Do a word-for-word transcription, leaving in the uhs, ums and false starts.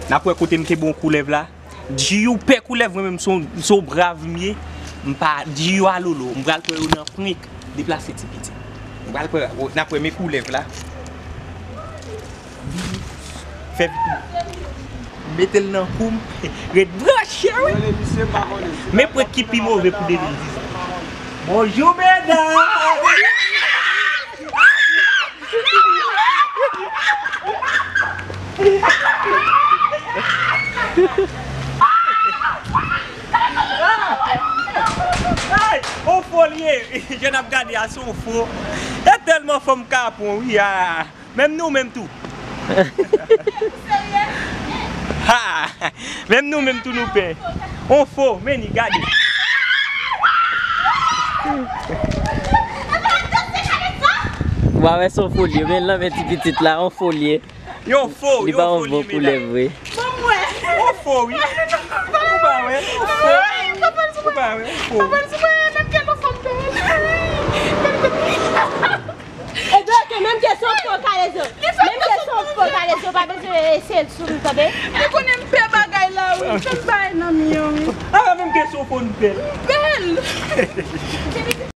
N ap wè kote m kenbe yon koulèv la. Di ou pè koulèv, mwen menm se yon, se yon brav m ye. M pa di yo alolo. M pral pran yo nan prank. Deplase ti pitit. M pral pran, n ap wè men koulèv la. Fè mete l nan kou m. Ret branche wi. Men prank ki pi move pou de mil diz. Bonjou medam. Ay, on fo l ye. Jan n ap gade a, se on fo. E tèlman fanm kapon wi a. Menm nou menm tou. Ha! Menm nou menm tou nou pè. On fo, men ni gade. Ou pa wè se on fo l ye, men l nan men ti pitit la, on fo l ye. Yon fo, li pa yon bon koulèv vre. Bon mwen. Yon fo wi. Ou pa wè? Yon fo. Ou pa wè? Yon fo. Ebyen, oke, menm ke se yon fo kalezo. Menm ke se yon fo kalezo, pa bezwen eseye l sou nou, tande? Li konnen m pè bagay la, wi. Fè m bay nan mi an, wi. A, menm ke se yon fo n pè l. Bèl!